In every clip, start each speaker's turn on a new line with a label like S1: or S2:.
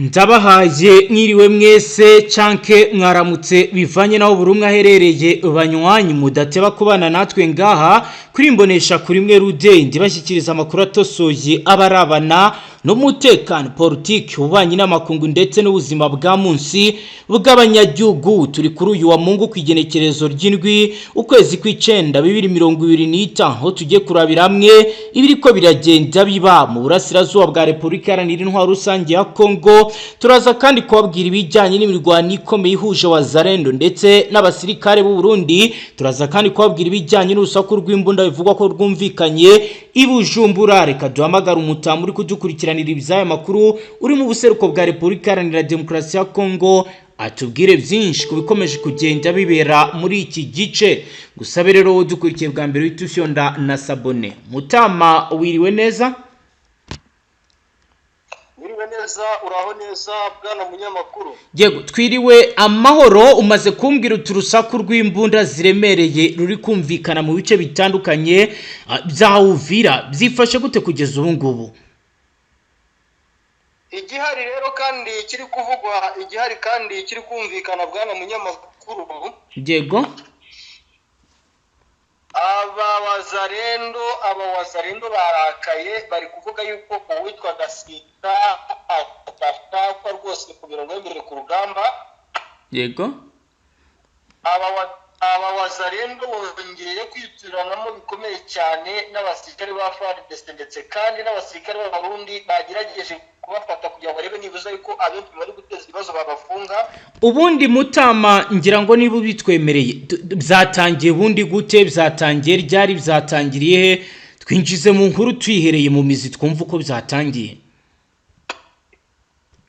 S1: Ndabahaye mwiriwe mwese canke mwaramutse, bivanye naho buri umwe aherereye. Banywanyi mudateba kubana natwe ngaha kuri Imbonesha kuri mwe rude, ndibashyikiriza amakuru atosoye abarabana n'umutekano, politiki, ububanyi n'amakungu ndetse n'ubuzima bwa munsi bw'abanyagihugu. Turi kuri uyu wa Mungu, ku igenekerezo ry'indwi, ukwezi kw'icenda, 2025, aho tugiye kurabira hamwe ibiriko biragenda biba mu burasirazuba bwa Repubulika Iharanira Intwaro Rusange ya Kongo. Turaza kandi kubabwira ibijyanye n'imirwano ikomeye ihuje Wazalendo ndetse n'abasirikare b'u Burundi. Turaza kandi kubabwira ibijyanye n'urusaku rw'imbunda bivugwa ko rwumvikanye i Bujumbura. Reka duhamagare umutamu uri kudukurikiranira iby'aya makuru, uri mu buseruko bwa Repubulika Iharanira Demokarasi ya Kongo, atubwire byinshi ku bikomeje kugenda bibera muri iki gice. Gusabe rero, wowe dukurikiye bwa mbere, uhita ufyonda na s'abonner. Mutama, wiriwe neza?
S2: Wiriwe neza, uraho neza, bwana munyamakuru?
S1: Yego, twiriwe amahoro. Umaze kumbwira uti urusaku rw'imbunda ziremereye ruri kumvikana mu bice bitandukanye bya Uvira. Byifashe gute kugeza ubu ngubu?
S2: Igihari rero kandi kiri kuvugwa, igihari kandi kiri kumvikana, bwana munyamakuru, aba wazalendo barakaye, bari kuvuga yuko uwitwa Gasita adashakwa rwose ku mirongo y'imbere ku rugamba. Aba wazalendo bongeye kwituranamo bikomeye cyane n'abasirikare ba FARDC, ndetse kandi n'abasirikare b'Abarundi bagerageje kubafata kugira ngo barebe nibuza yuko abenshi bari guteza ibibazo babafunga.
S1: Ubundi mutama, ngira ngo niba ubitwemereye, byatangiye ubundi gute? Byatangiye ryari? Byatangiriye he? Twinjize mu nkuru tuyihereye mu mizi, twumve uko byatangiye.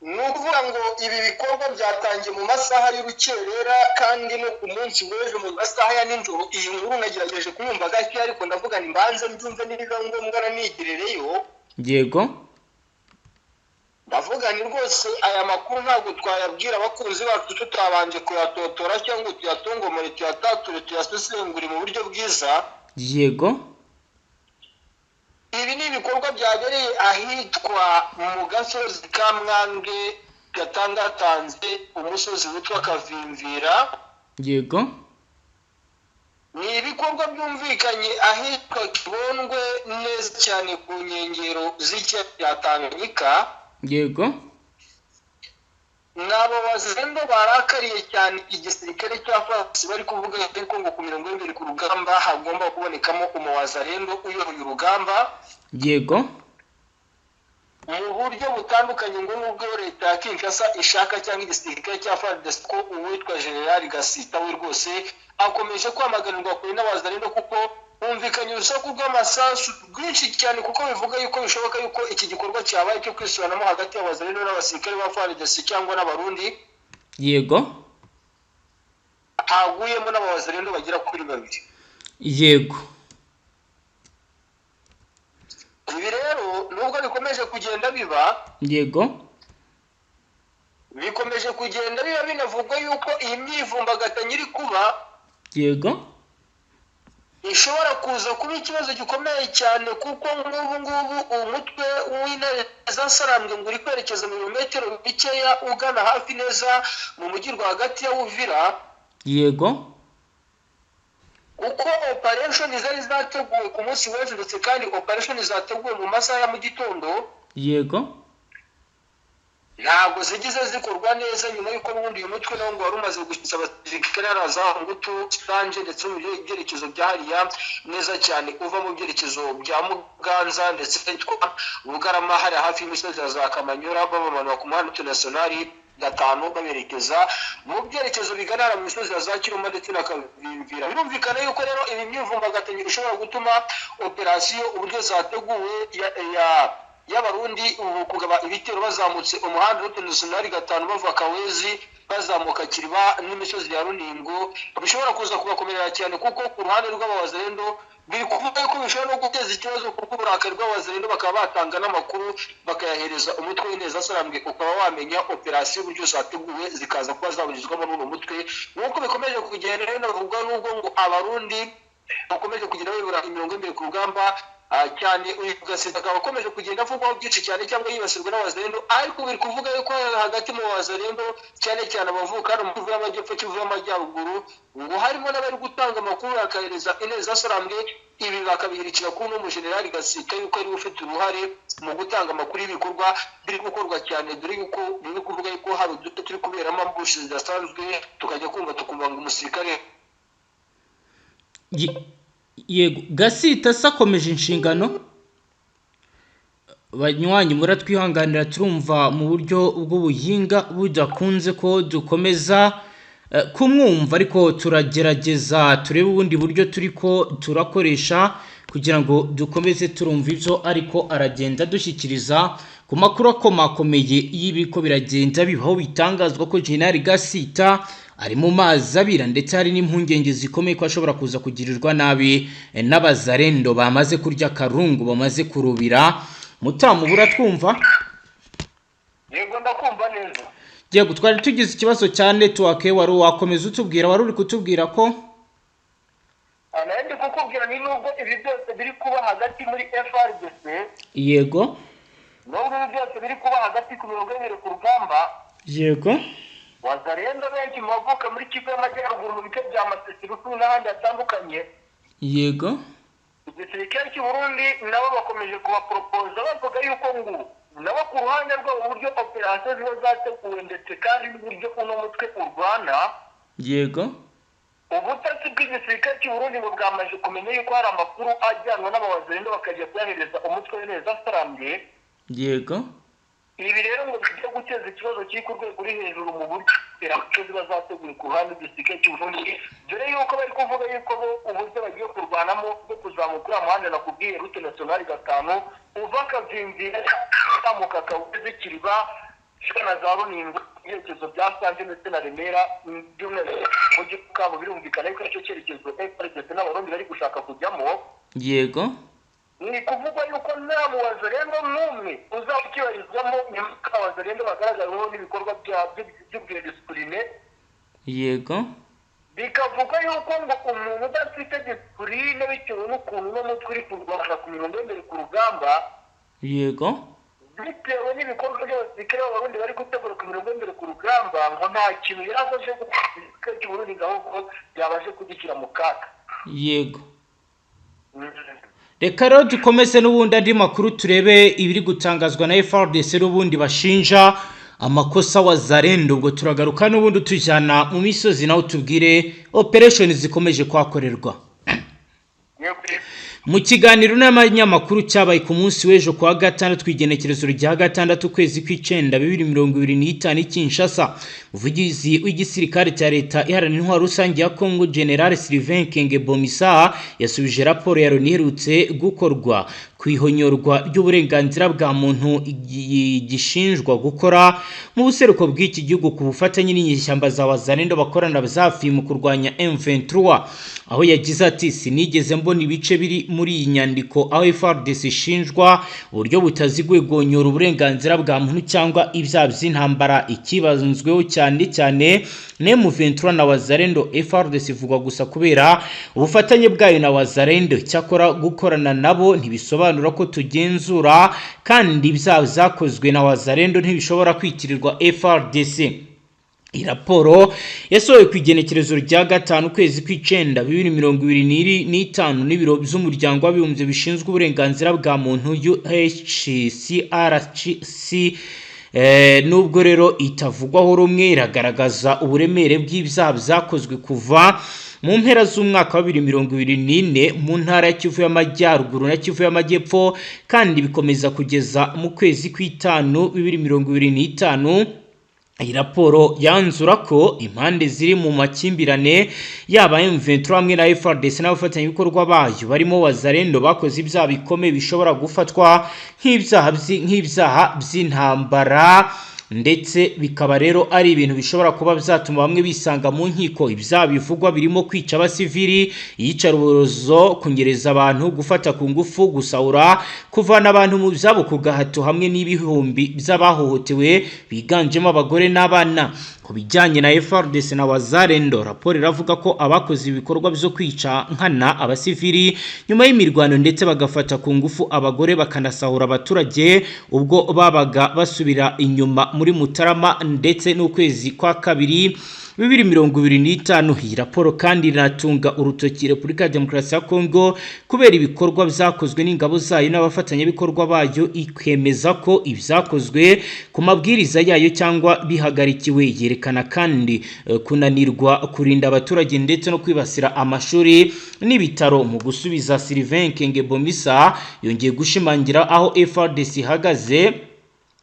S2: Ni ukuvuga ngo ibi bikorwa byatangiye mu masaha y'urukerera, kandi no ku munsi w'ejo mu masaha ya nijoro. Iyi nkuru nagerageje kuyumva gake, ariko ndavuga ni mbanze mbyumve, nibiba ngombwa nanigerereyo. Ndavuga ni rwose aya makuru ntabwo twayabwira abakunzi bacu tutabanje kuyatotora cyangwa ngo tuyatongomore, tuyatature, tuyasesengure mu buryo bwiza. Ibi ni ibikorwa byabereye ahitwa mu gasozi ka Mwange, gatangatanze umusozi witwa Kavimvira. Ni ibikorwa byumvikanye ahitwa Kibondwe, neza cyane ku nkengero z'ikiyaga cya Tanganyika. Ni abo bazendo barakariye cyane igisirikare cya FARDC, bari kuvuga yuko ngo ku mirongo y'imbere ku rugamba hagomba kubonekamo umuwazalendo uyoboye urugamba mu buryo butandukanye, ngo n'ubwo leta ya Kinshasa ishaka cyangwa igisirikare cya FARDC, ko uwitwa General Gasita we rwose akomeje kwamaganirwa kure n'abazalendo, kuko humvikanye urusaku rw'amasasu rwinshi cyane, kuko bivuga yuko bishoboka yuko iki gikorwa cyabaye cyo kwisuranamo hagati y'abazalendo n'abasirikare ba FARDC cyangwa n'Abarundi, haguyemo n'abazalendo bagera kuri babiri. Ibi rero nubwo bikomeje kugenda biba, bikomeje kugenda biba, binavugwa yuko iyi myivumbagatanyo iri kuba ishobora kuza kuba ikibazo gikomeye cyane, kuko nk'ubu ngubu umutwe w'Intare za Sarambwe ngo uri kwerekeza mu birometero bikeya ugana hafi neza mu mujyi rwagati ya Uvira, kuko operation zari zateguwe ku munsi w'ejo, ndetse kandi operation zateguwe mu masaha ya mu gitondo, ntabwo zigize zikorwa neza, nyuma y'uko n'ubundi uyu mutwe nawo ngo wari umaze gushyitsa abasirikare hariya za Ngutu, Sange, ndetse mu byerekezo bya hariya neza cyane uva mu byerekezo bya Muganza ndetse hitwa Bugarama, hariya hafi y'imisozi ya za Kamanyura, babamanura ku muhanda international gatanu, baberekeza mu byerekezo bigana hariya mu misozi ya za Kiruma ndetse na Kavimvira. Birumvikana yuko rero ibi myivumbagatanyo ishobora gutuma operasiyo uburyo zateguwe ya y'Abarundi ubu kugaba ibitero bazamutse umuhanda route nationale gatanu, bava Kawezi bazamuka Kiriba n'imisozi ya Runingo, bishobora kuza kubakomerera cyane, kuko ku ruhande rw'abawazalendo biri kuvuga yuko bishobora no guteza ikibazo, kuko uburakari bw'abawazalendo bakaba batanga n'amakuru bakayahereza umutwe w'Intezasarambwe, ukaba wamenya operasiyo uburyo zateguwe, zikaza kuba zaburizwamo n'uwo mutwe. Nk'uko bikomeje kugenda rero, navuga n'ubwo ngo Abarundi bakomeje kugenda bayobora imirongo y'imbere ku rugamba. Cyane uyu Gasita akaba akomeje kugenda avugwaho byinshi cyane cyangwa yibasirwa n'Abazalendo, ariko biri kuvuga yuko hagati mu Bazalendo, cyane cyane abavuka hano mu Kivu y'Amajyepfo, Kivu y'Amajyaruguru, ngo harimo n'abari gutanga amakuru bakahereza Ineza Sarambwe. Ibi bakabihirikira kuri uno mujenerali Gasita, yuko ariwe ufite uruhare mu gutanga amakuru y'ibikorwa biri gukorwa cyane, dore yuko biri kuvuga yuko hari uduce turi kuberamo ambushi zidasanzwe, tukajya kumva tukumva ngo umusirikare
S1: Yego, Gasita se akomeje inshingano? Banywanyi, muratwihanganira, turumva mu buryo bw'ubuhinga budakunze ko dukomeza kumwumva, ariko turagerageza turebe ubundi buryo turi ko turakoresha kugira ngo dukomeze turumva ibyo ariko aragenda dushyikiriza ku makuru akomakomeye y'ibiko biragenda bibaho. Bitangazwa ko General Gasita ari mu mazi abira, ndetse hari n'impungenge zikomeye ko ashobora kuza kugirirwa nabi n'Abazarendo bamaze kurya karungu, bamaze kurubira. Mutamu, buratwumva?
S2: Yego, ndakumva neza.
S1: Yego, twari tugize ikibazo cya network. Wari wakomeza utubwira, wari uri kutubwira ko
S2: Nayo ndi kukubwira ni nubwo ibi byose biri kuba hagati muri FARDC, nubwo ibi byose biri kuba hagati ku mirongo y'imbere ku rugamba, Wazalendo benshi mu bavuka muri Kivu y'Amajyaruguru, mu bice bya Masisi, Rutsuru n'ahandi hatandukanye, igisirikare cy'u Burundi nabo bakomeje kubaporopoza, bavuga yuko ngo nabo ku ruhande rwabo, uburyo operasiyo ziba zateguwe ndetse kandi n'uburyo uno mutwe urwana, ubutasi bw'igisirikare cy'u Burundi ngo bwamaze kumenya yuko hari amakuru ajyanwa n'Abawazalendo bakajya kuyahereza umutwe w'Ineza Sarambye. Ibi rero ngo bijya guteza ikibazo kiri ku rwego ruri hejuru mu buryo operasiyo ziba zateguwe ku ruhande rw'igisirikare cy'u Burundi, dore yuko bari kuvuga yuko bo uburyo bagiye kurwanamo bwo kuzamuka uriya muhanda nakubwiye, route nationale 5, uva Kazinzira uzamuka Kawuzi, Kiriba na za Runingo, ibyerekezo bya Sanje ndetse na Remera, by'umwihariko mujyi kabo. Birumvikana yuko aricyo cyerekezo FARDC n'Abarundi bari gushaka kujyamo. Ni kuvugwa yuko nta muwazalendo n'umwe uzaba ukibarizwamo nyuma y'uko Abazalendo bagaragariweho n'ibikorwa by'ubwedisipurine. Bikavugwa yuko ngo umuntu udafite disipurine, bitewe n'ukuntu uno mutwe uri kurwana ku mirongo y'imbere ku rugamba, bitewe n'ibikorwa by'abasirikare b'Abarundi bari gutegura ku mirongo y'imbere ku rugamba, ngo nta kintu yaba aje gukora igisirikare cy'u Burundi, ngo ahubwo yabashe kugishyira mu kaga.
S1: Yego, reka rero dukomeze n'ubundi andi makuru, turebe ibiri gutangazwa na FARDC n'ubundi bashinja amakosa Wazalendo. Ubwo turagaruka n'ubundi tujyana mu misozi, naho tubwire operation zikomeje kuhakorerwa. Mu kiganiro n'abanyamakuru cyabaye ku munsi w'ejo kuwa gatandatu, igenekerezo rya 6 ukwezi kw'icenda 2025 i Kinshasa, umuvugizi w'igisirikare cya Leta Iharanira Intwaro Rusange ya Congo, General Sylvain Ekenge Bomisa, yasubije raporo ya Loni iherutse gukorwa ku ihonyorwa ry'uburenganzira bwa muntu gishinjwa gukora mu buseruko bw'iki gihugu ku bufatanye n'inyeshyamba za Wazalendo bakorana hafi mu kurwanya M23, aho yagize ati: "Sinigeze mbona ibice biri muri iyi nyandiko aho FARDC ishinjwa uburyo butaziguye guhonyora uburenganzira bwa muntu cyangwa ibyaha by'intambara. Ikibanzweho cyane cyane ni M23 na Wazalendo. FARDC ivugwa gusa kubera ubufatanye bwayo na Wazalendo. Cyakora gukorana nabo ntibisobanura ko tugenzura, kandi ibyaha byakozwe na Wazalendo ntibishobora kwitirirwa FARDC." Iyi raporo yasohowe ku igenekerezo rya 5 ukwezi kw'icenda 2025 n'ibiro by'Umuryango w'Abibumbye bishinzwe uburenganzira bwa muntu, UHCRC. Nubwo rero itavugwaho rumwe, iragaragaza uburemere bw'ibyaha byakozwe kuva mu mpera z'umwaka wa 2024 mu ntara ya Kivu y'Amajyaruguru na Kivu y'Amajyepfo, kandi bikomeza kugeza mu kwezi kw'itanu 2025. Iyi raporo yanzura ko impande ziri mu makimbirane, yaba M23 hamwe na FARDC n'abafatanyabikorwa bayo barimo Wazalendo, bakoze ibyaha bikomeye bishobora gufatwa nk'ibyaha by'intambara, ndetse bikaba rero ari ibintu bishobora kuba byatuma bamwe bisanga mu nkiko. Ibyaha bivugwa birimo kwica abasivili, iyicarubozo, kunyereza abantu, gufata ku ngufu, gusahura, kuvana abantu mu byabo ku gahato, hamwe n'ibihumbi by'abahohotewe biganjemo abagore n'abana. Ku Ku bijyanye na FARDC na Wazalendo, raporo iravuga ko abakoze ibikorwa byo kwica nkana abasivili nyuma y'imirwano, ndetse bagafata ku ngufu abagore, bakanasahura abaturage ubwo babaga basubira inyuma muri Mutarama ndetse n'ukwezi kwa kabiri 2025. Iyi raporo kandi iratunga urutoki Repubulika ya Demokarasi ya Kongo kubera ibikorwa byakozwe n'ingabo zayo n'abafatanyabikorwa bayo, ikemeza ko ibyakozwe ku mabwiriza yayo cyangwa bihagarikiwe. Yerekana kandi kunanirwa kurinda abaturage ndetse no kwibasira amashuri n'ibitaro. Mu gusubiza, Sylvain Ekenge Bomisa yongeye gushimangira aho FARDC ihagaze,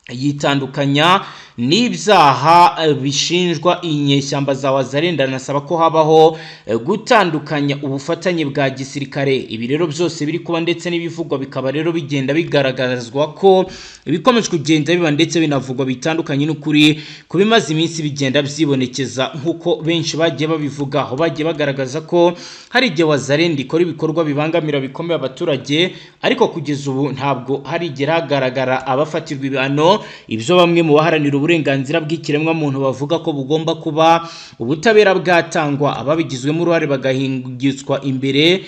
S1: yitandukanya n'ibyaha bishinjwa inyeshyamba za Wazalendo, anasaba ko habaho gutandukanya ubufatanye bwa gisirikare. Ibi rero byose biri kuba ndetse n'ibivugwa bikaba rero bigenda bigaragazwa ko ibikomeje kugenda biba ndetse binavugwa bitandukanye n'ukuri ku bimaze iminsi bigenda byibonekeza, nk'uko benshi bagiye babivuga, aho bagiye bagaragaza ko hari igihe Wazalendo ikora ibikorwa bibangamira bikomeye abaturage, ariko kugeza ubu ntabwo harigera hagaragara abafatirwa ibihano. Ibyo bamwe mu baharanira uburenganzira bw'ikiremwamuntu bavuga ko bugomba kuba ubutabera bwatangwa, ababigizwemo uruhare bagahingizwa imbere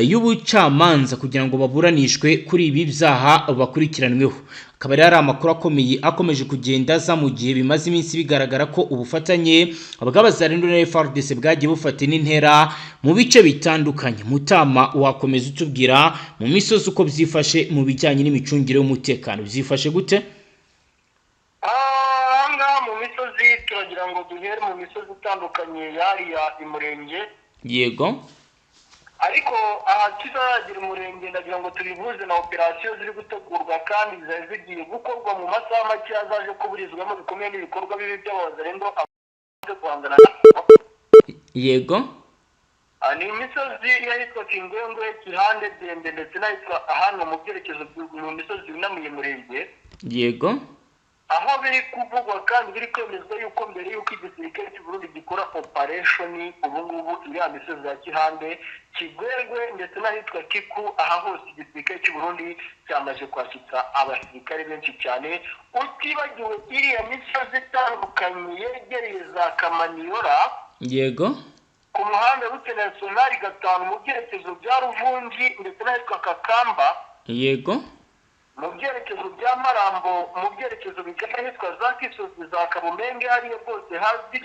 S1: y'ubucamanza kugira ngo baburanishwe kuri ibi byaha bakurikiranweho. Akaba rero ari amakuru akomeye akomeje kugenda aza mu gihe bimaze iminsi bigaragara ko ubufatanye bw'Abazalendo na FARDC bwagiye bufata n'intera mu bice bitandukanye. Mutama, wakomeza utubwira mu misozi uko byifashe mu bijyanye n'imicungire y'umutekano, byifashe gute?
S2: Aha ngaha mu misozi, turagira ngo duhere mu misozi itandukanye yariya Imurenge. Ariko aha tuzaragira Umurenge, ndagira ngo tubihuze na operasiyo ziri gutegurwa kandi zari zigiye gukorwa mu masaha make, zaje kuburizwamo bikomeye n'ibikorwa bibi by'Abazalendo amaze guhangana nabo. Ni imisozi y'ahitwa Kingwengwe, Kihande, Dembe ndetse n'ahitwa hano mu byerekezo mu misozi yunamiye Murenge, aho biri kuvugwa kandi biri kwemezwa yuko mbere y'uko igisirikare cy'u Burundi gikora operation ubu ngubu, iriya misozi ya Kihande, Kigwegwe ndetse n'ahitwa Kiku, aha hose igisirikare cy'u Burundi cyamaze kwashyitsa abasirikare benshi cyane, utibagiwe iriya misozi itandukanye yegereye za Kamaniyora ku muhanda route nationale 5 mu byerekezo bya Ruvungi ndetse n'ahitwa Kakamba, mu byerekezo bya Marambo, mu byerekezo bigana ahitwa za Kisozi, za Kabumenge, hariya rwose hazwi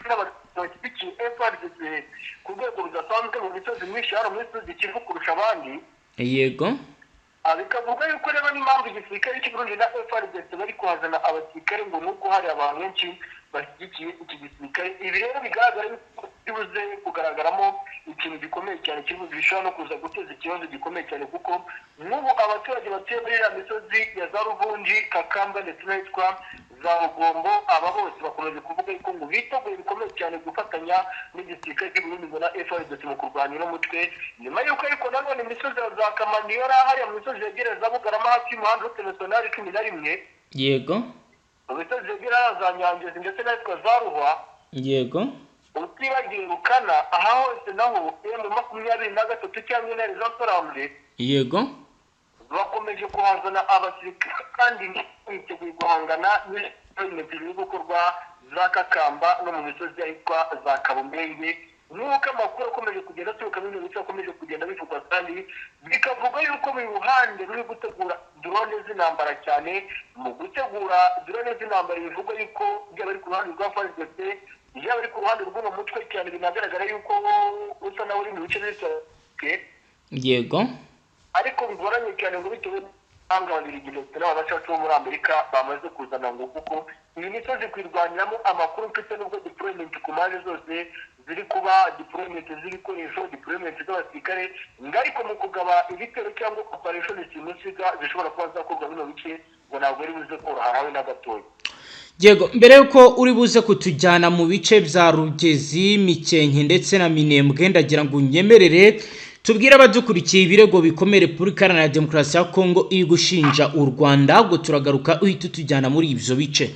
S2: n'abashyigikiye FARDC ku rwego rudasanzwe mu misozi myinshi hano muri Sud Kivu kurusha abandi. Bikavuga yuko rero n'impamvu igisirikare cy'u Burundi na FARDC bari kuhazana abasirikare ngo ni uko hari abantu benshi bashyigikiye iki gisirikare. Ibi rero bigaragara yuko bibuze kugaragaramo ikintu gikomeye cyane kiri bishobora no kuza guteza ikibazo gikomeye cyane, kuko nk'ubu abaturage batuye muri iriya misozi ya za Ruvungi, Kakamba ndetse n'ahitwa za Rugombo, aba bose bakomeje kuvuga yuko ngo biteguye bikomeye cyane gufatanya n'igisirikare cy'u Burundi ngo na FARDC mu kurwanya uno mutwe. Nyuma y'uko ariko nanone imisozi ya za Kamaniyora, hariya mu misozi yegereye za Bugarama hafi y'umuhanda route nationale 11, mu misozi yegereye za Nyangezi ndetse n'ahitwa za Ruhwa, utibagiwe Rukana, aha hose naho M23 cyangwa Intare za Sarambwe bakomeje kuhazana abasirikare kandi biteguye guhangana n'ibintu biri gukorwa za Kakamba no mu misozi ahitwa za Kabumenge, nk'uko amakuru akomeje kugenda aturuka muri bino bice akomeje kugenda bivugwa, kandi bikavuga yuko buri ruhande ruri gutegura drone z'intambara cyane. Mu gutegura drone z'intambara, bivugwa yuko byaba ari ku ruhande rwa FARDC, yaba ari ku ruhande rw'uno mutwe cyane, binagaragara yuko usa nawe uri mu bice bise, ariko bigoranye cyane ngo bitewe n'abahanga babiri ndetse n'abacacu bo muri Amerika bamaze kuzana, ngo kuko iyi misozi kuyirwaniramo, amakuru mfite, nubwo deployment ku mpande zose ziri kuba, deployment z'ibikoresho, deployment z'abasirikare, ngo ariko mu kugaba ibitero cyangwa operation simusiga zishobora kuba zakorwa bino bice, ngo ntabwo ari buze koroha habe na gatoya.
S1: Yego, mbere yuko uri buze kutujyana mu bice bya Rugezi, Mikenke ndetse na Minembwe, ndagira ngo unyemerere tubwire abadukurikiye ibirego bikomeye Repubulika Iharanira Demokarasi ya Kongo iri gushinja u Rwanda, ahubwo turagaruka uhita utujyana muri ibyo bice.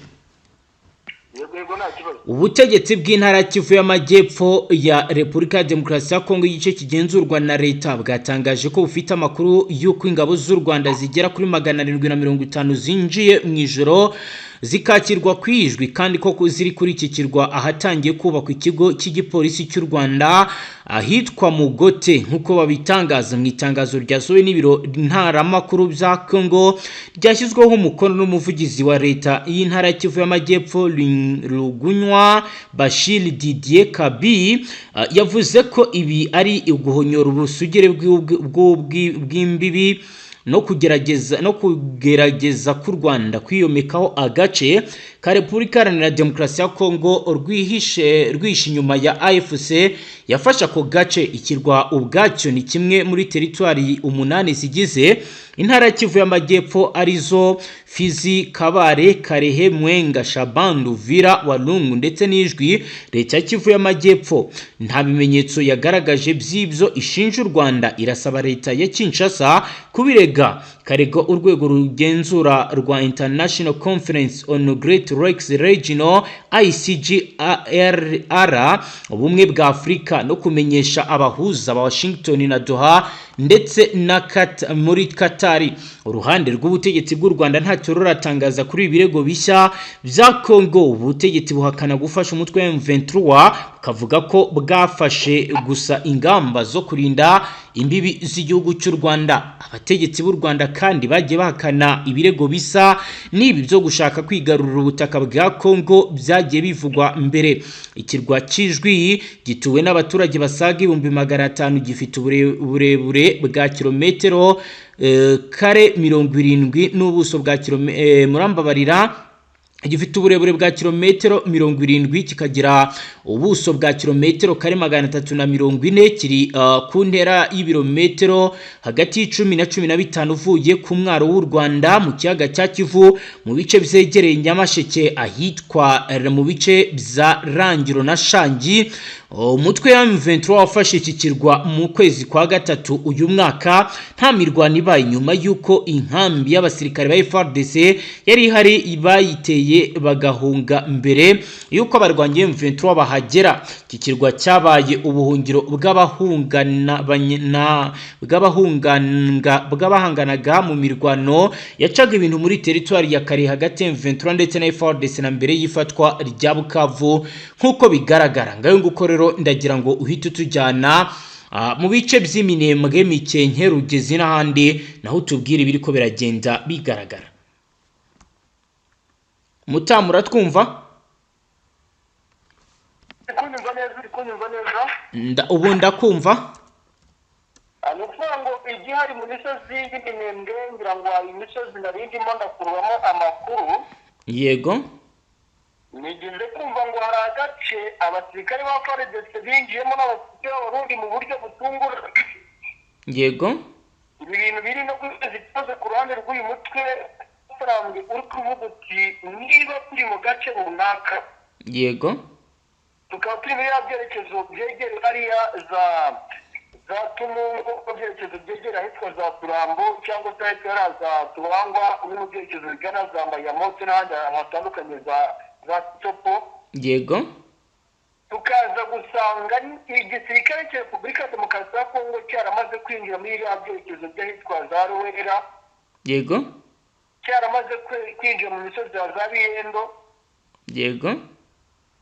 S2: Yego, nta kibazo.
S1: Ubutegetsi bw'Intara ya Kivu y'Amajyepfo ya Repubulika ya Demokarasi ya Kongo, igice kigenzurwa na leta, bwatangaje ko bufite amakuru y'uko ingabo z'u Rwanda zigera kuri 750 zinjiye mu ijoro. zikakirwa kwijwi kandi ko ziri kuri iki kirwa ahatangiye kubakwa ikigo cy'igipolisi cy'u Rwanda ahitwa Mugote, nk'uko babitangaza mu itangazo ryasohowe n'ibiro ntaramakuru bya Congo ryashyizweho umukono n'umuvugizi wa leta y'intara ya Kivu y'Amajyepfo Rugunywa Bashir Didier Kabi. Yavuze ko ibi ari uguhonyora ubusugire bw'imbibi no kugerageza k'u Rwanda kwiyomekaho agace ka Repubulika Iharanira Demokarasi ya Kongo rwihishe inyuma ya AFC yafashe ako gace. Ikirwa ubwacyo ni kimwe muri teritwari umunani zigize intara ya Kivu y'Amajyepfo, arizo Fizi, Kabare, Karehe, Mwenga, Shabandu, Vira, Walungu ndetse n'Ijwi. Leta ya Kivu y'Amajyepfo nta bimenyetso yagaragaje by'ibyo ishinja u Rwanda, irasaba leta ya Kinshasa kubirega karega urwego rugenzura rwa International Conference on Great Lakes Regional, ICGLR, Ubumwe bwa Afurika no kumenyesha abahuza ba Washington na Doha ndetse na muri Katari. Uruhande rw'ubutegetsi bw'u Rwanda ntacyo ruratangaza kuri ibi birego bishya bya Congo. Ubutegetsi buhakana gufasha umutwe wa M23, bukavuga ko bwafashe gusa ingamba zo kurinda imbibi z'igihugu cy'u Rwanda. Abategetsi b'u Rwanda kandi bagiye bahakana ibirego bisa n'ibi byo gushaka kwigarurira ubutaka bwa Congo byagiye bivugwa mbere. Ikirwa cy'Ijwi gituwe n'abaturage basaga 500,000, gifite uburebure bwa kilometero kare 70 n'ubuso bwa kilometero, murambabarira, gifite uburebure bwa kilometero 70, kikagira ubuso bwa kilometero kare 340. Kiri ku ntera y'ibirometero hagati y'10 na 15 uvuye ku mwaro w'u Rwanda mu kiyaga cya Kivu, mu bice byegereye Nyamasheke, ahitwa mu bice bya Rangiro na Shangi. Umutwe wa M23 wafashe iki kirwa mu kwezi kwa gatatu uyu mwaka nta mirwano ibaye, nyuma y'uko inkambi y'abasirikare ba FARDC yari ihari bayiteye bagahunga mbere y'uko abarwanyi M23 bahagera. Iki kirwa cyabaye ubuhungiro bw'abahanganaga mu mirwano yacaga ibintu muri teritwari ya Kare hagati ya M23 ndetse na FARDC na mbere y'ifatwa rya Bukavu, nk'uko bigaragara. Ngayo nguko rero, ndagira ngo uhite utujyana mu bice by'Iminembwe, Mikenke, Rugezi n'ahandi, naho utubwire ibiri ko biragenda bigaragara. Mutamu, uratwumva?
S2: Uri kunyumva neza? Uri kunyumva neza?
S1: Ubu ndakumva.
S2: Ni ukuvuga ngo igihari mu misozi y'Iminembwe, ngira ngo hari imisozi nari ndimo ndakuramo amakuru. Nigeze kumva ngo hari agace abasirikare ba FARDC binjiyemo n'abasirikare b'Abarundi mu buryo butunguranye. Ibi bintu biri no guteza ikibazo ku ruhande rw'uyu mutwe usanzwe uri kuvuga uti niba turi mu gace runaka, tukaba turi muri ya byerekezo byegereye hariya za Tumungu, mu byerekezo byegereye ahitwa za Turambo cyangwa se ahitwa hariya za Tubangwa, uri mu byerekezo bigana za Mayamoto n'ahandi hantu hatandukanye za Topo, tukaza gusanga igisirikare cya Repubulika ya Demokarasi ya Kongo cyaramaze kwinjira muri iriya byerekezo by'ahitwa za Ruwera, cyaramaze kwinjira mu misozi ya za Bihendo.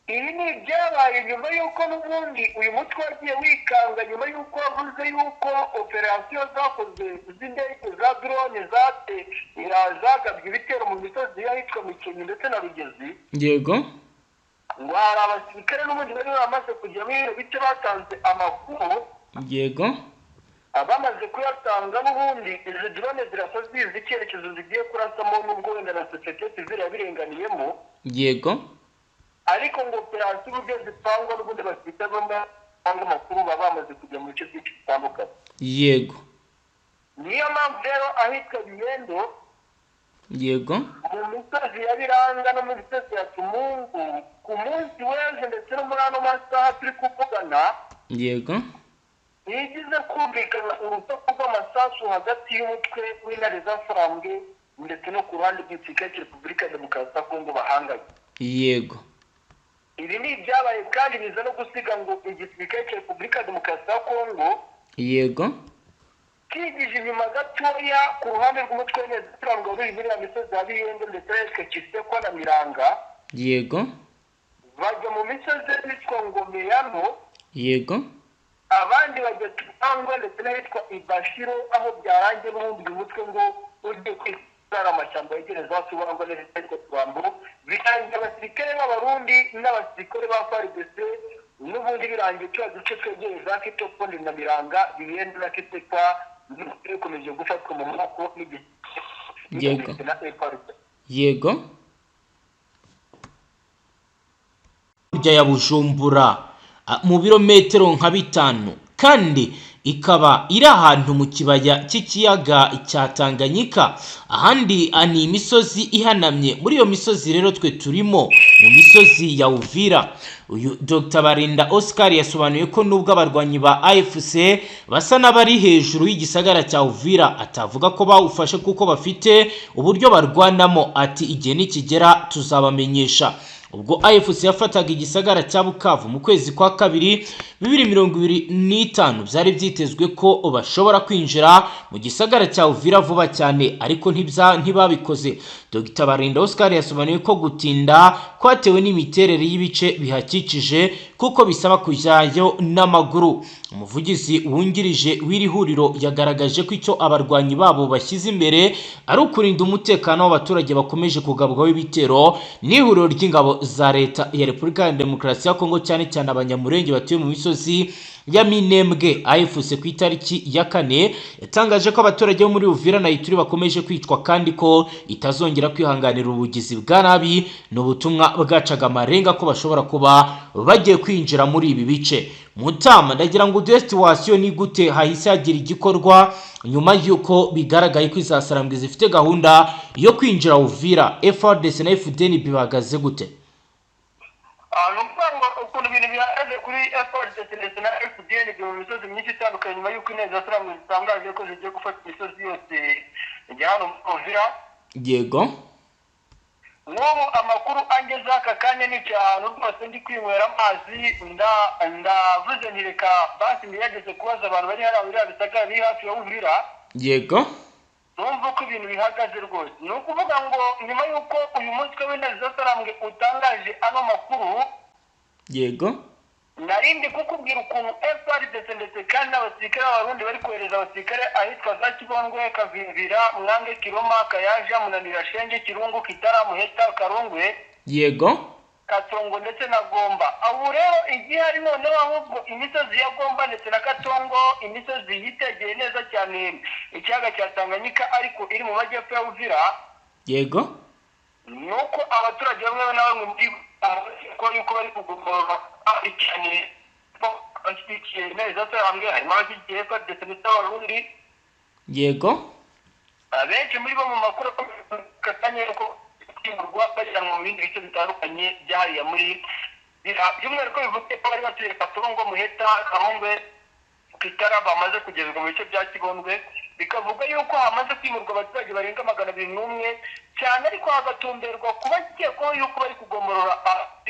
S2: Ibi ni ibyabaye nyuma y'uko n'ubundi uyu mutwe wagiye wikanga nyuma y'uko wavuze y'uko operasiyo zakozwe z'indege za drone zagabye ibitero mu misozi y'ahitwa Mikenke ndetse na Rugezi. Ngo hari abasirikare n'ubundi bari bamaze kujya muri ibyo bice batanze amakuru. Abamaze kuyatanga n'ubundi izi drone zirasa zizi icyerekezo zigiye kurasamo, n'ubwo wenda na sosiyete sivile yabirenganiyemo. Ariko ngo operasiyo uburyo zipangwa, n'ubundi abasirikare batanga amakuru baba bamaze kujya mu bice byinshi bitandukanye. Niyo mpamvu rero ahitwa Bihendo, mu misozi ya Biranga no mu misozi ya Tumungu, ku munsi w'ejo ndetse no muri ano masaha turi kuvugana, ntigize kumvikana urusaku rw'amasasu hagati y'umutwe w'Intare za Sarambwe ndetse no ku ruhande rw'igisirikare cya Repubulika ya Demokarasi ya Kongo bahanganye. Ibi ni ibyabaye kandi biza no gusiga ngo igisirikare cya Repubulika ya Demokarasi ya Kongo Kigije inyuma gatoya ku ruhande rw'umutwe w'intare ruri muri ya misozi ya Bihembe ndetse n'ahitwa Kisekwa na Miranga.
S1: Yego.
S2: Bajya mu misozi yitwa Ngomeyano.
S1: Yego.
S2: Abandi bajya Tangwa ndetse n'ahitwa Ibashiro, aho byarangiye n'ubundi uyu mutwe ngo ugiye kwitwara amashyamba yegereza hafi Tubangwa n'ahitwa Tubambo, birangiye abasirikare b'Abarundi n'abasirikare ba FARDC n'ubundi birangiye turiya duce twegereye za Kitoko na Miranga, Bihembe na Kisekwa bikomeje gufatwa mu maboko
S1: Yego.
S2: na FARDC.
S1: Yego. Burya ya Bujumbura mu birometero nka 5, kandi ikaba iri ahantu mu kibaya cy'ikiyaga cya Tanganyika. Ahandi ni imisozi ihanamye. Muri iyo misozi rero twe turimo mu misozi ya Uvira. Uyu Dr Barinda Oscar yasobanuye ko nubwo abarwanyi ba AFC basa n'abari hejuru y'igisagara cya Uvira, atavuga ko bawufashe kuko bafite uburyo barwanamo. Ati igihe nikigera tuzabamenyesha. Ubwo AFC yafataga igisagara cya Bukavu mu kwezi kwa kabiri 2025, byari byitezwe ko bashobora kwinjira mu gisagara cya Uvira vuba cyane, ariko ntibabikoze. Dr Barinda Oscar yasobanuye ko gutinda kwatewe n'imiterere y'ibice bihakikije, kuko bisaba kujyayo n'amaguru. Umuvugizi wungirije w'iri huriro yagaragaje ko icyo abarwanyi babo bashyize imbere ari ukurinda umutekano w'abaturage bakomeje kugabwaho ibitero n'ihuriro ry'ingabo za leta ya Repubulika ya Demokarasi ya Kongo, cyane cyane Abanyamurenge batuye mu misozi ya Minembwe. AFC ku itariki ya 4 yatangaje ko abaturage bo muri Uvira na Ituri bakomeje kwicwa, kandi ko itazongera kwihanganira ubugizi bwa nabi. Ni ubutumwa bwacaga amarenga ko bashobora kuba bagiye kwinjira muri ibi bice. Mutama, ndagira ngo uduhe situation, ni gute hahise hagira igikorwa nyuma y'uko bigaragaye ko izasarambwe zifite gahunda yo kwinjira Uvira? FARDC na FDNB bihagaze gute?
S2: Ni ukuvuga ngo ukuntu ibintu bihagaze kuri FARDC ndetse na FDNB mu misozi myinshi itandukanye, nyuma y'uko inteko z'Israel zitangaje ko zigiye gufata imisozi yose ijya hano muri Uvira.
S1: Yego.
S2: Nk'ubu amakuru angeze aka kanya, nicaye ahantu rwose ndi kwinywera amazi, ndavuze nti reka basi ngerageze kubaza abantu bari hariya biriya bisagara biri hafi ya Uvira.
S1: Yego.
S2: Numva uko ibintu bihagaze rwose. Ni ukuvuga ngo nyuma y'uko uyu mutwe w'intare z'Israel utangaje ano makuru,
S1: Yego.
S2: narindi kukubwira ukuntu FARDC ndetse kandi n'abasirikare b'Abarundi bari kohereza abasirikare ahitwa za Kibongwe, Kavimvira, Mwange, Kiroma, Kayaja, Munanira, Shenge, Kirungu, Kitara, Muheta, Karungwe,
S1: Yego.
S2: Katongo ndetse na Gomba. Ubu rero igihari noneho ahubwo imisozi ya Gomba ndetse na Katongo, imisozi yitegeye neza cyane ikiyaga cya Tanganyika ariko iri mu majyepfo ya Uvira,
S1: Yego.
S2: ni uko abaturage bamwe na bamwe muri ko yuko bari kugomba cyane bashyigikiye intare z'Israel, harimo abashyigikiye FARDC ndetse n'Abarundi.
S1: Yego.
S2: Abenshi muri bo mu makuru akanya yuko kwimurwa bajyanwa mu bindi bice bitandukanye byahariya muri by'umwihariko bivuze ko bari batuye Katongo, Muheta, Karongwe, Kitara bamaze kugezwa mu bice bya Kibondwe, bikavuga yuko hamaze kwimurwa abaturage barenga 201 cyane, ariko hagatumberwa kuba bakekwaho yuko bari kugomorora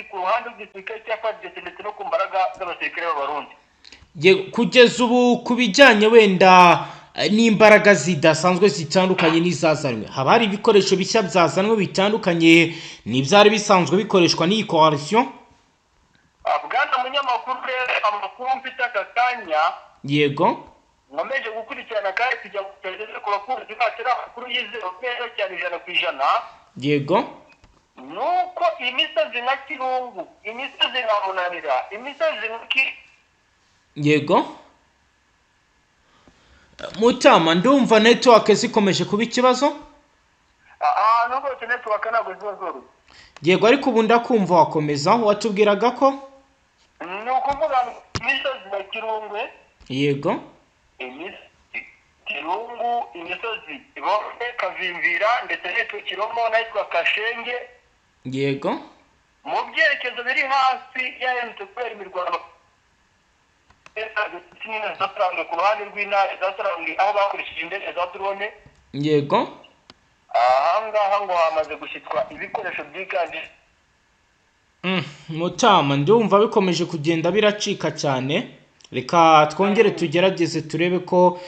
S2: ku ruhande rw'igisirikare cya FARDC ndetse no ku mbaraga z'abasirikare b'Abarundi.
S1: Kugeza ubu ku bijyanye wenda n'imbaraga zidasanzwe zitandukanye n'izazanwe, haba hari ibikoresho bishya byazanwe bitandukanye n'ibyari bisanzwe bikoreshwa n'iyi coalition?
S2: Bwana munyamakuru, rero amakuru mfite aka kanya,
S1: Yego.
S2: nkomeje gukurikirana kandi kugira ngo tugeze ku bakunzi bacu ari amakuru yizewe neza cyane 100%.
S1: Yego.
S2: Nuko imisozi nka Kirungu, imisozi nka Munanira, imisozi nka
S1: Yego. Mutama, ndumva network zikomeje kuba ikibazo.
S2: Ahantu rwose network ntabwo ziba zoroshye.
S1: Yego, ariko ubu ndakumva, wakomeza watubwiraga ko
S2: Ni ukuvuga ngo imisozi ya Kirungwe,
S1: Yego.
S2: imisozi Kirungu, imisozi Kibombe, Kavimvira ndetse n'ahitwa Kiromo n'ahitwa Kashenge,
S1: Yego.
S2: mu byerekezo biri hasi yaherutse kubera imirwano zasaranzwe ku ruhande rw'intare zasaranzwe aho bakoresheje indege za drone.
S1: Yego.
S2: Ahangaha ngo hamaze gushyitwa ibikoresho byiganje.
S1: Mutama, ndumva bikomeje kugenda biracika cyane. Reka twongere tugerageze turebe ko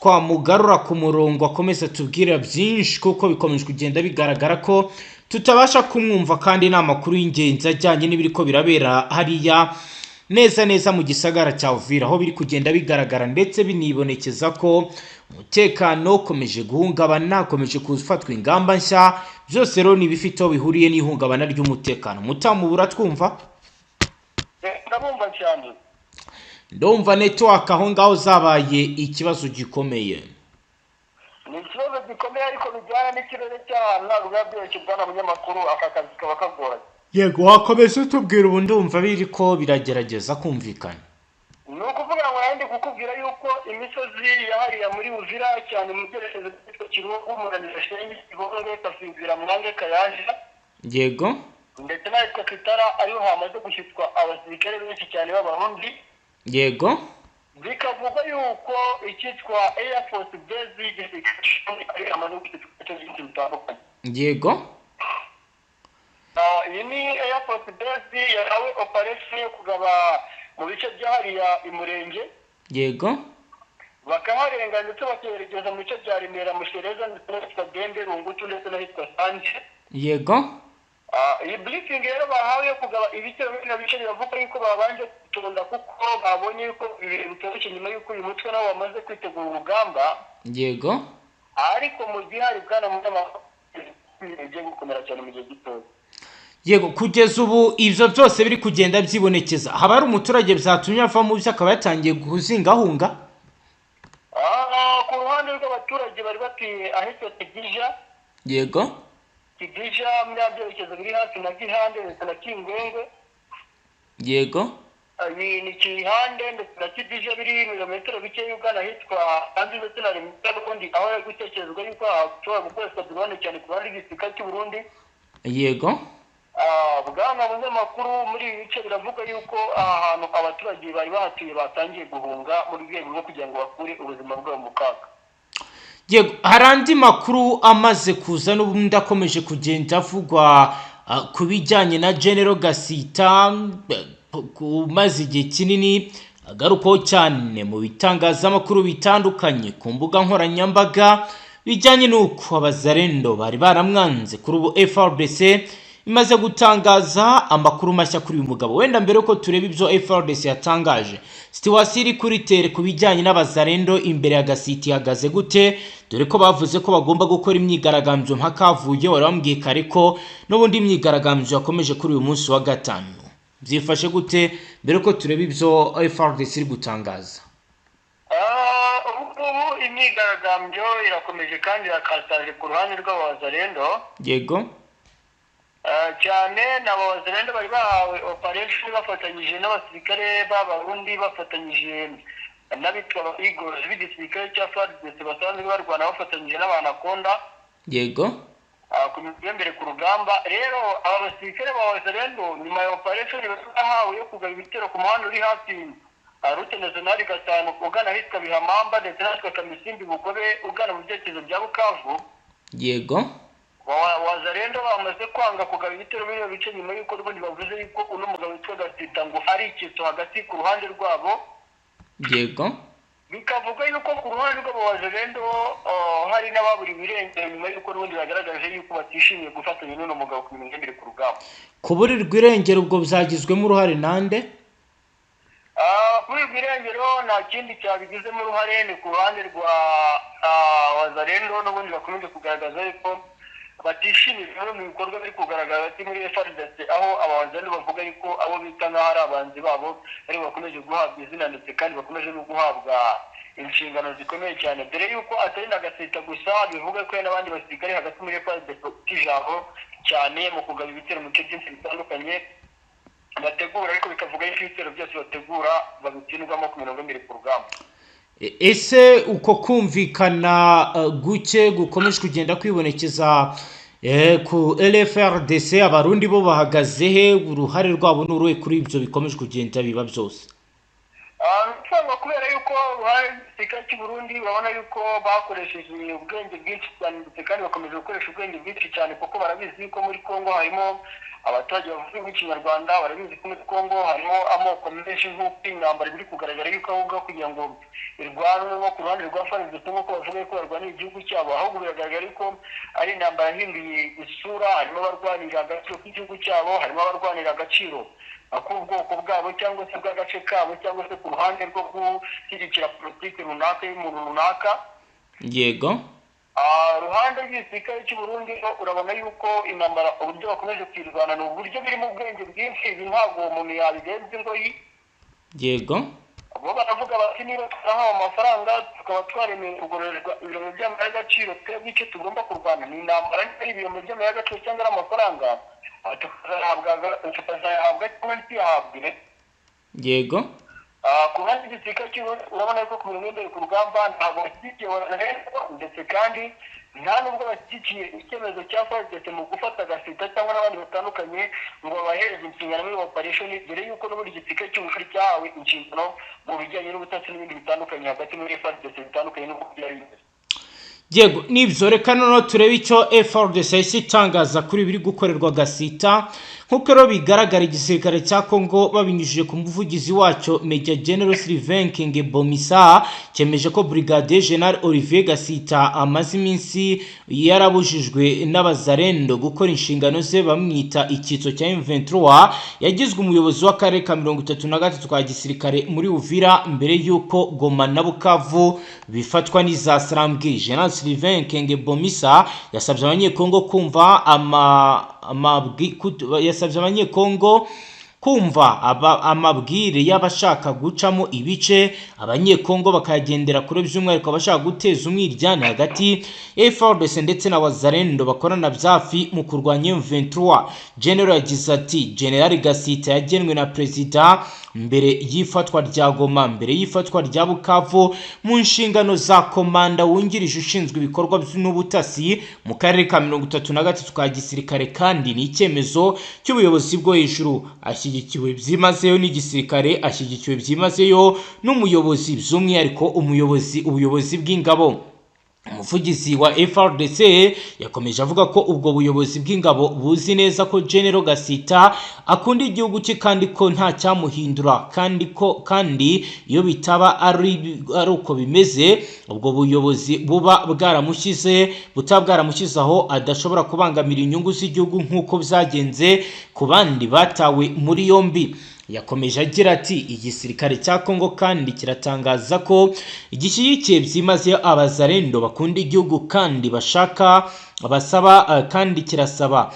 S1: twamugarura ku murongo akomeza tubwira byinshi, kuko bikomeje kugenda bigaragara ko tutabasha kumwumva, kandi ni amakuru y'ingenzi ajyanye n'ibiri ko birabera hariya neza neza mu gisagara cya Uvira, aho biri kugenda bigaragara ndetse binibonekeza ko umutekano ukomeje guhungabana, ukomeje gufatwa ingamba nshya. Byose rero ni ibifite aho bihuriye n'ihungabana ry'umutekano. Mutamu, buratwumva?
S2: Ndabumva cyane.
S1: Ndumva network aho ngaho zabaye ikibazo gikomeye.
S2: Ni ikibazo gikomeye, ariko bijyana n'ikirere cy'ahantu ntabwo biba byoroshye, bwana munyamakuru, aka kazi kaba kagoranye.
S1: Yego, wakomeza utubwira, ubu ndumva biri ko biragerageza kumvikana.
S2: Ni ukuvuga ngo nari ndi kukubwira yuko imisozi yahariya muri Uvira, cyane mu byerekezo byitwa Kirungu, Munanira, Shengi, Kibonge, Kasinzira, Mwange, Kayanja ndetse n'ahitwa Kitara, ariho hamaze gushyitswa abasirikare benshi cyane b'Abarundi. Bikavugwa yuko icyitwa Air Force Base y'igisirikare cy'Uburundi ari hamaze gushyitswa ibice byinshi bitandukanye. Iyi ni Air Force Base yahawe operation yo kugaba mu bice byahariya Imurenge, bakaharenga ndetse bakerekeza mu bice bya Remera, Mushereza, ndetse n'ahitwa Bembe, Rungutu, ndetse n'ahitwa Sanje. Iyi briefing rero bahawe yo kugaba ibitero muri bino bice, biravuga yuko babanje gutonda kuko babonye yuko ibintu bitoroshye nyuma y'uko uyu mutwe nawo wamaze kwitegura urugamba. Ariko mu gihe hari, bwana munyamakuru, ibintu bigiye gukomera cyane mu gihe gitoya.
S1: Yego, kugeza ubu ibyo byose biri kugenda byibonekeza, haba hari umuturage byatumye ava mu byo akaba yatangiye kuzingahunga?
S2: Ku ruhande rw'abaturage bari batuye ahitwa Kidija, Kidija muri byerekezo biri hafi na Gihande ndetse na Kingwengwe. Ni Kihande ndetse na Kidija, biri ibirometero bike ugana ahitwa Hanze ndetse na Remera, n'ubundi aho hari gutekerezwa yuko hashobora gukoreshwa drone cyane ku ruhande rw'igisirikare cy'u Burundi. Bwana munyamakuru, muri ibi bice biravuga yuko aha hantu abaturage bari bahatuye batangiye guhunga mu rwego rwo kugira ngo bakure ubuzima bwabo mu kaga.
S1: Yego, hari andi makuru amaze kuza n'ubundi akomeje kugenda avugwa ku bijyanye na General Gasita, umaze igihe kinini agarukwaho cyane mu bitangazamakuru bitandukanye, ku mbuga nkoranyambaga, bijyanye n'uko Abazarendo bari baramwanze. Kuri ubu FARDC imaze gutangaza amakuru mashya kuri uyu mugabo. Wenda mbere yuko tureba ibyo FARDC yatangaje, situation iri kuri terrain ku bijyanye n'Abazarendo imbere ya Gasiti ihagaze gute? Dore ko bavuze ko bagomba gukora imyigaragambyo mpaka havuye. Wari wambwiye kare ko n'ubundi imyigaragambyo yakomeje kuri uyu munsi wa gatanu. Byifashe gute mbere ko tureba ibyo FARDC iri gutangaza?
S2: Ubu ngubu imyigaragambyo irakomeje kandi irakataje ku ruhande rw'Abazarendo. Cyane ni Abazarendo bari bahawe operation bafatanyije n'abasirikare b'Abarundi, bafatanyije n'abitwa Eagles b'igisirikare cya FARDC basanzwe barwana bafatanyije n'Abanakonda ku migendere ku rugamba. Rero aba basirikare ba Wazalendo, nyuma ya operation bari bahawe yo kugaba ibitero ku muhanda uri hafi route nationale 5 ugana ahitwa Bihamamba ndetse n'ahitwa Kamisimbi, Bugobe, ugana mu byerekezo bya Bukavu, Wazalendo bamaze kwanga kugaba ibitero muri ibyo bice nyuma y'uko n'ubundi bavuze yuko uno mugabo witwa Gasita ngo ari icyitso hagati ku ruhande rwabo. Bikavuga yuko ku ruhande rw'Abawazalendo hari n'ababuriwe irengero nyuma y'uko n'ubundi bagaragaje yuko batishimiye gufatanya n'uno mugabo ku migendere ku rugamba.
S1: Kuburirwa irengero ubwo byagizwemo uruhare nande?
S2: Kuburirwa irengero nta kindi cyabigizemo uruhare, ni ku ruhande rwa Wazalendo n'ubundi bakomeje kugaragaza yuko batishimiye bimwe mu bikorwa biri kugaragara hagati muri FARDC, aho Abawazalendo bavuga yuko abo bita nk'aho ari abanzi babo aribo bakomeje guhabwa izina ndetse kandi bakomeje no guhabwa inshingano zikomeye cyane, dore yuko atari na Gasita gusa, bivuga ko hari n'abandi basirikare hagati muri FARDC bafite ijambo cyane mu kugaba ibitero mu bice byinshi bitandukanye bategura, ariko bikavuga yuko ibitero byose bategura babitsindwamo ku mirongo imbere ku rugamba.
S1: Ese uko kumvikana guke gukomeje kugenda kwibonekeza ku LFRDC, Abarundi bo bahagaze he? Uruhare rwabo ni uruhe kuri ibyo bikomeje kugenda biba byose?
S2: Usanga kubera yuko uruhare rw'igisirikare cy'u Burundi, urabona yuko bakoresheje ubwenge bwinshi cyane ndetse kandi bakomeje gukoresha ubwenge bwinshi cyane, kuko barabizi yuko muri Congo harimo Abaturage bavuga nk'Ikinyarwanda barabizi ko muri Congo harimo amoko menshi, nk'uko intambara biri kugaragara yuko ahubwo kugira ngo irwanwe nko ku ruhande rwa FARDC, nk'uko bavuga yuko barwanira igihugu cyabo, ahubwo biragaragara yuko ari intambara yahinduye isura. Harimo abarwanira agaciro k'igihugu cyabo, harimo abarwanira agaciro k'ubwoko bwabo cyangwa se bw'agace kabo, cyangwa se ku ruhande rwo gushyigikira politiki runaka y'umuntu runaka. Ruhande rw'igisirikare cy'u Burundi, urabona yuko intambara uburyo bakomeje kuyirwana ni uburyo birimo ubwenge bwinshi. Ibi ntabwo uwo muntu yabigenza ingoyi. Bo baravuga bati: "Niba twarahawe amafaranga, tukaba twaremeye kugororerwa ibirombe by'amabuye y'agaciro, twebwe icyo tugomba kurwana ni intambara. Niba ari ibirombe by'amabuye y'agaciro cyangwa ari amafaranga, tukazayahabwa cyangwa ntituyahabwe." Ku ruhande rw'igisirikare cy'u Burundi, urabona ko ku mirongo y'imbere ku rugamba ntabwo bashyigikiye Wazalendo, ndetse kandi nta nubwo bashyigikiye icyemezo cya FARDC mu gufata Gasita cyangwa n'abandi batandukanye ngo babahereze inshingano muri operation, dore yuko n'ubundi igisirikare cy'u Burundi cyahawe inshingano mu bijyanye n'ubutasi n'ibindi bitandukanye hagati muri FARDC, bitandukanye n'uko byari bimeze.
S1: Yego, nibyo. Reka noneho turebe icyo FARDC yahise itangaza kuri biri gukorerwa Gasita. Nk'uko rero bigaragara, igisirikare cya Congo babinyujije ku muvugizi wacyo Major General Sylvain Ekenge Bomisa cyemeje ko Brigadier General Olivier Gasita amaze iminsi yarabujijwe n'Abazarendo gukora inshingano ze, bamwita icyitso cya M23, yagizwe umuyobozi w'akarere ka 33 ka gisirikare muri Uvira mbere y'uko Goma na Bukavu bifatwa n'iza Sarambwe. General Sylvain Ekenge Bomisa yasabye Abanyekongo kumva ama amabwi yasabye Abanyekongo kumva amabwire y'abashaka gucamo ibice Abanyekongo bakayagendera kure, by'umwihariko abashaka guteza umwiryane hagati ya FARDC ndetse na Wazalendo bakorana byafi mu kurwanya M23. General yagize ati: "General Gasita yagenwe na Perezida mbere y'ifatwa rya Goma, mbere y'ifatwa rya Bukavu, mu nshingano za komanda wungirije ushinzwe ibikorwa n'ubutasi mu karere ka 33 ka gisirikare, kandi ni icyemezo cy'ubuyobozi bwo hejuru. Ashyigikiwe byimazeyo n'igisirikare, ashyigikiwe byimazeyo n'umuyobozi, by'umwihariko ubuyobozi bw'ingabo." Umuvugizi wa FARDC yakomeje avuga ko ubwo buyobozi bw'ingabo buzi neza ko General Gasita akunda igihugu cye, kandi ko nta cyamuhindura, kandi ko kandi iyo bitaba ari uko bimeze, ubwo buyobozi buba bwaramushyize butaba bwaramushyize aho adashobora kubangamira inyungu z'igihugu nk'uko byagenze ku bandi batawe muri yombi. Yakomeje agira ati: "Igisirikare cya Congo kandi kiratangaza ko gishyigikiye byimazeyo Abazarendo bakunda igihugu kandi bashaka basaba kandi kirasaba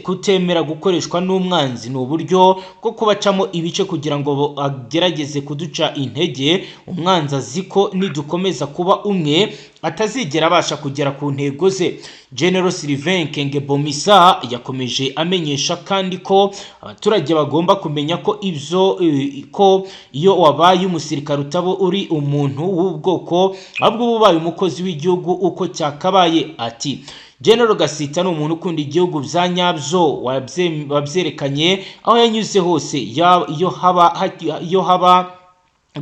S1: kutemera gukoreshwa n'umwanzi. Ni uburyo bwo kubacamo ibice kugira ngo agerageze kuduca intege. Umwanzi azi ko nidukomeza kuba umwe atazigera abasha kugera ku ntego ze." General Sylvain Ekenge Bomisa yakomeje amenyesha kandi ko abaturage bagomba kumenya ko ibyo ko iyo wabaye umusirikare utaba uri umuntu w'ubwoko, ahubwo uba ubaye umukozi w'igihugu uko cyakabaye. Ati: "General Gasita ni umuntu ukunda igihugu bya nyabyo, wabyerekanye aho yanyuze hose. Iyo haba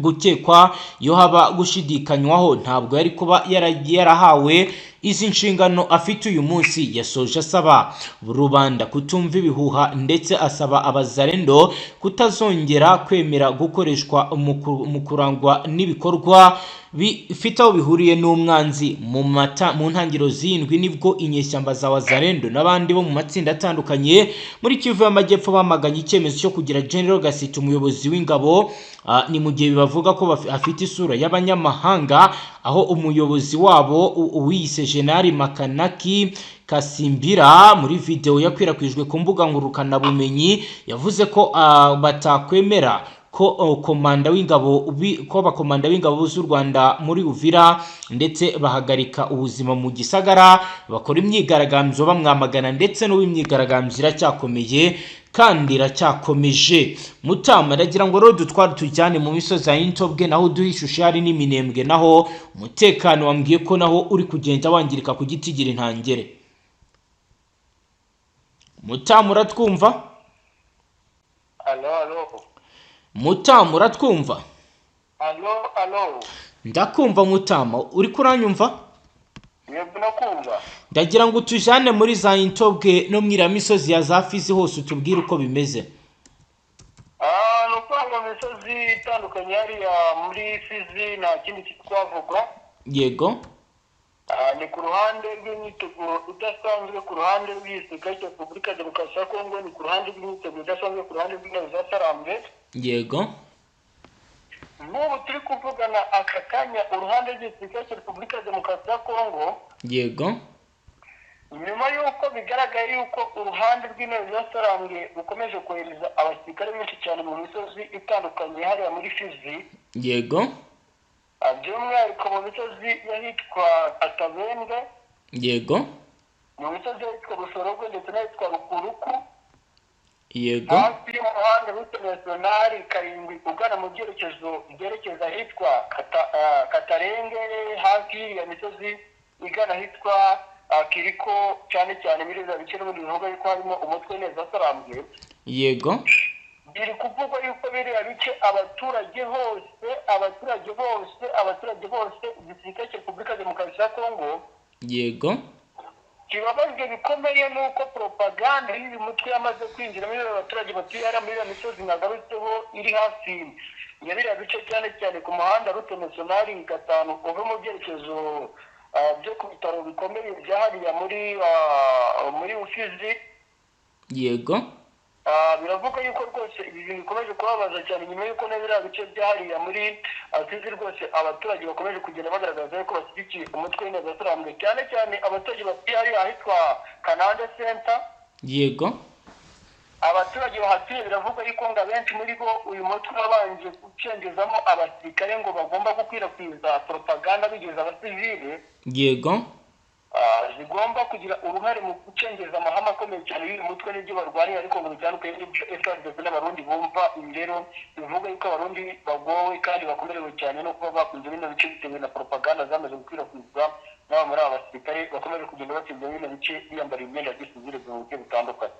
S1: gukekwa, iyo haba gushidikanywaho, ntabwo yari kuba yarahawe izi nshingano afite uyu munsi." Yasoje asaba rubanda kutumva ibihuha, ndetse asaba Abazarendo kutazongera kwemera gukoreshwa mu kurangwa n'ibikorwa bifite aho bihuriye n'umwanzi. Mu ntangiriro z'indwi nibwo inyeshyamba za Wazarendo n'abandi bo mu matsinda atandukanye muri Kivu y'Amajyepfo bamaganye icyemezo cyo kugira General Gasita umuyobozi w'ingabo. Ni mu gihe bavuga ko afite isura y'abanyamahanga, aho umuyobozi wabo uwiyise General Makanaki Kasimbira muri video yakwirakwijwe ku mbuga ngurukanabumenyi yavuze ko batakwemera ko komanda w'ingabo ko abakomanda b'ingabo z'u Rwanda muri Uvira, ndetse bahagarika ubuzima mu gisagara, bakora imyigaragambyo bamwamagana, ndetse n'ubu imyigaragambyo iracyakomeye kandi iracyakomeje. Mutama, ndagira ngo rero dutware tujyane mu misozi ya Intobwe, naho uduhe ishusho hari n'Iminembwe, naho umutekano wambwiye ko naho uri kugenda wangirika ku giti gira intangere. Mutama, uratwumva?
S2: Alo, alo.
S1: Mutama, uratwumva?
S2: Alo, alo.
S1: Ndakumva Mutama, uri kuranyumva?
S2: Yego, nakumva.
S1: Ndagira ngo utujane muri za Intobwe no mu misozi ya za Fizi hose, utubwire uko bimeze.
S2: Ni ukuvuga ngo imisozi itandukanye hariya muri Fizi nta kindi kitwavuga.
S1: Yego.
S2: Ni ku ruhande rw'imyiteguro idasanzwe ku ruhande rw'igisirikare cya Repubulika ya Demokarasi ya Kongo, ni ku ruhande rw'imyiteguro idasanzwe ku ruhande rw'ingabo za Sarambwe.
S1: Yego.
S2: N'ubu turi kuvugana aka kanya, uruhande rw'igisirikare cya Repubulika ya Demokarasi ya Kongo,
S1: Yego.
S2: nyuma y'uko bigaragaye y'uko uruhande rw'intebe za Sarambwe rukomeje kohereza abasirikare benshi cyane mu misozi itandukanye hariya muri Fizi,
S1: Yego.
S2: by'umwihariko mu misozi y'ahitwa Katabende,
S1: Yego.
S2: mu misozi y'ahitwa Busorogwe ndetse n'ahitwa Rukuruku,
S1: Yego.
S2: hafi y'umuhanda route nationale 7 ugana mu byerekezo byerekeza ahitwa Katarenge, hafi y'iriya misozi igana ahitwa Kiriko, cyane cyane muri biriya bice n'ubundi bivuga yuko harimo umutwe neza Sarambwe.
S1: Yego.
S2: Biri kuvugwa yuko biriya bice abaturage hose, abaturage bose, abaturage bose, igisirikare cya Repubulika ya Demokarasi ya Kongo
S1: Yego.
S2: kibabajwe bikomeye n'uko propaganda y'uyu mutwe yamaze kwinjira muri biriya baturage batuye hariya muri iriya misozi nagarutseho iri hafi ya biriya bice, cyane cyane ku muhanda route nationale 5 uva mu byerekezo byo ku bitaro bikomeye bya hariya muri Fizi.
S1: Yego.
S2: Biravuga yuko rwose ibi bintu bikomeje kubabaza cyane nyuma y'uko na biriya bice bya hariya muri Fizi rwose abaturage bakomeje kugenda bagaragaza yuko bashyigikiye umutwe w'intebe za Sarambwe, cyane cyane abaturage batuye hariya ahitwa Kanande Center.
S1: Yego.
S2: Abaturage bahatuye biravugwa yuko ngo abenshi muri bo uyu mutwe wabanje gucengezamo abasirikare ngo bagomba gukwirakwiza propaganda bigeza abasivile,
S1: Yego.
S2: zigomba kugira uruhare mu gucengeza amahame akomeye cyane y'uyu mutwe n'ibyo barwaniye, ariko ngo bitandukanye n'ibyo FARDC n'Abarundi bumva. Ibi rero bivuga yuko Abarundi bagowe kandi bakomerewe cyane no kuba bakunze bino bice bitewe na propaganda zamaze gukwirakwizwa n'aba muri aba basirikare bakomeje kugenda batsinda bino bice biyambara imyenda ya gisivile mu buryo butandukanye.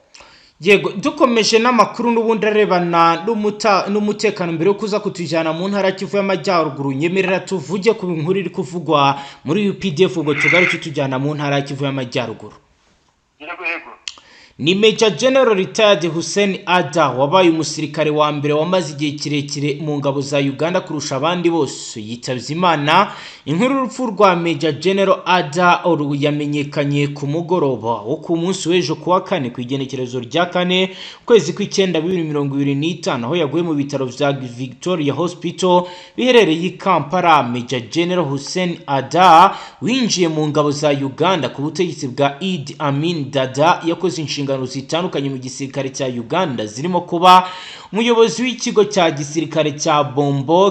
S1: Yego, dukomeje n'amakuru n'ubundi arebana n'umutekano, mbere yo kuza kutujyana mu ntara Kivu y'Amajyaruguru, nyemerera tuvuge ku nkuru iri kuvugwa muri UPDF, ubwo tugaruke tujyana mu ntara Kivu y'Amajyaruguru.
S2: Yego, yego.
S1: Ni Major General Retired Hussein Ada wabaye umusirikare wa mbere wamaze igihe kirekire mu ngabo za Uganda kurusha abandi bose yitabye Imana. Inkuru y'urupfu rwa Major General Ada yamenyekanye ku mugoroba wo ku munsi w'ejo kuwa kane, ku igenekerezo rya 4 ukwezi kw'icyenda 2025, aho yaguye mu bitaro vya Victoria Hospital biherereye i Kampala. Major General Hussein Ada winjiye mu ngabo za Uganda ku butegetsi bwa Idi Amin Dada, yakoze inshingano zitandukanye mu gisirikare cya Uganda, zirimo kuba umuyobozi w'ikigo cya gisirikare cya Bombo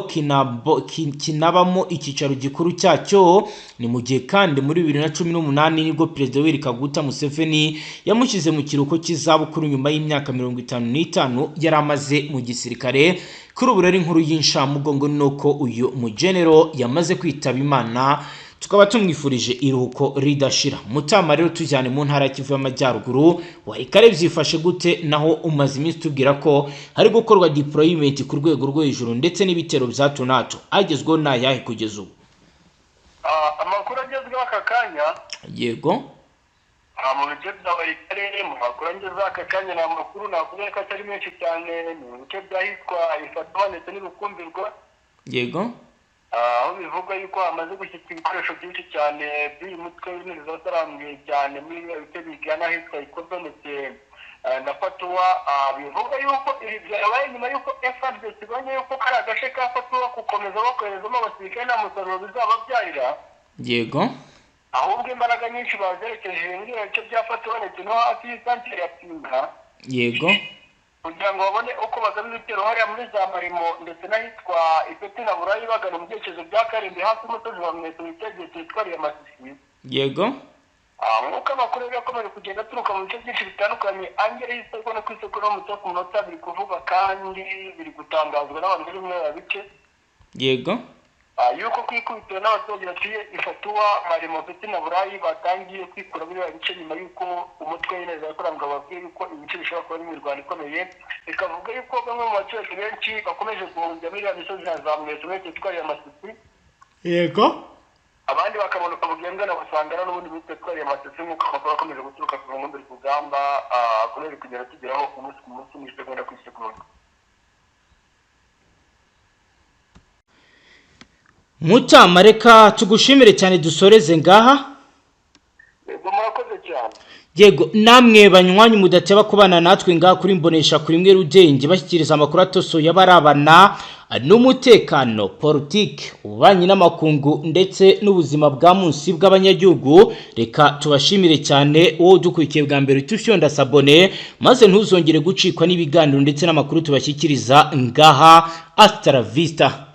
S1: kinabamo icyicaro gikuru cyacyo. Ni mu gihe kandi muri 2018 nibwo Perezida Yoweri Kaguta Museveni yamushyize mu kiruhuko cy'izabukuru nyuma y'imyaka 55 yari amaze mu gisirikare. Kuri ubu rero inkuru y'inshamugongo ni uko uyu mugenero yamaze kwitaba Imana, tukaba tumwifurije iruhuko ridashira. Mutama, rero tujyane mu ntara ya Kivu y'Amajyaruguru, Walikale byifashe gute? Naho umaze iminsi tubwira ko hari gukorwa deployment ku rwego rwo hejuru ndetse n'ibitero bya hato na hato, agezweho ni ayahe kugeza ubu?
S2: Amakuru agezweho aka kanya,
S1: Yego.
S2: Mu bice bya Walikale, mu makuru agezweho aka kanya, ni amakuru nakuvuga ko atari menshi cyane, ni mu bice by'ahitwa Ifatwa ndetse n'Irukumbirwa,
S1: Yego.
S2: Aho bivugwa yuko hamaze gushyitsa ibikoresho byinshi cyane by'uyu mutwe w'intebe za Sarambwe, cyane muri biriya bice bigana ahitwa Ikobe ndetse na Fatuwa. Bivugwa yuko ibi byabaye nyuma y'uko FARDC ibonye yuko kari agace ka Fatuwa gukomeza bakoherezamo abasirikare nta musaruro bizababyarira,
S1: Yego.
S2: ahubwo imbaraga nyinshi bazerekeje muri biriya bice bya Fatuwa ndetse no hafi y'isantere ya Pinga,
S1: Yego.
S2: kugira ngo babone uko bagaba ibitero hariya muri za Marimo ndetse n'ahitwa Ipeti na Burayi, bagana mu byerekezo bya Karindwi hafi y'umusozi wa Mweso witegeye teritwari ya Masisi.
S1: Yego.
S2: Nk'uko amakuru rero akomeje kugenda aturuka mu bice byinshi bitandukanye angera y'isoko no ku isoko no mu ku munota, biri kuvugwa kandi biri gutangazwa n'abantu bari muri aba bice,
S1: Yego.
S2: Yuko ku ikubitiro n'abaturage batuye Ifatuwa, Marimo ndetse na Burayi batangiye kwikura muri biriya bice nyuma y'uko umutwe w'intebe za Sarambwe bababwiye yuko ibice bishobora kuba imirwano ikomeye. Bikavuga yuko bamwe mu baturage benshi bakomeje guhungira muri iriya misozi ya za Mweso muri teritwari ya Masisi.
S1: Yego.
S2: Abandi bakamanuka Bugembe na Busangana n'ubundi muri teritwari ya Masisi, nk'uko amakuru akomeje guturuka ku rundi rugamba akomeje kugenda tugeraho umunsi ku munsi, mu isegonda ku isegonda.
S1: Mutama, reka tugushimire cyane, dusoreze ngaha.
S2: Yego, murakoze cyane.
S1: Yego, namwe banywanyi mudateba kubana natwe ngaha kuri Mbonesha kuri mwe rugenge, bashyikiriza amakuru atosoye abarabana n'umutekano, politiki, ububanyi n'amakungu ndetse n'ubuzima bwa munsi bw'abanyagihugu, reka tubashimire cyane. Wowe udukurikiye bwa mbere, ufyonda s'abonner maze ntuzongere gucikwa n'ibiganiro ndetse n'amakuru tubashyikiriza ngaha. Hasta la vista.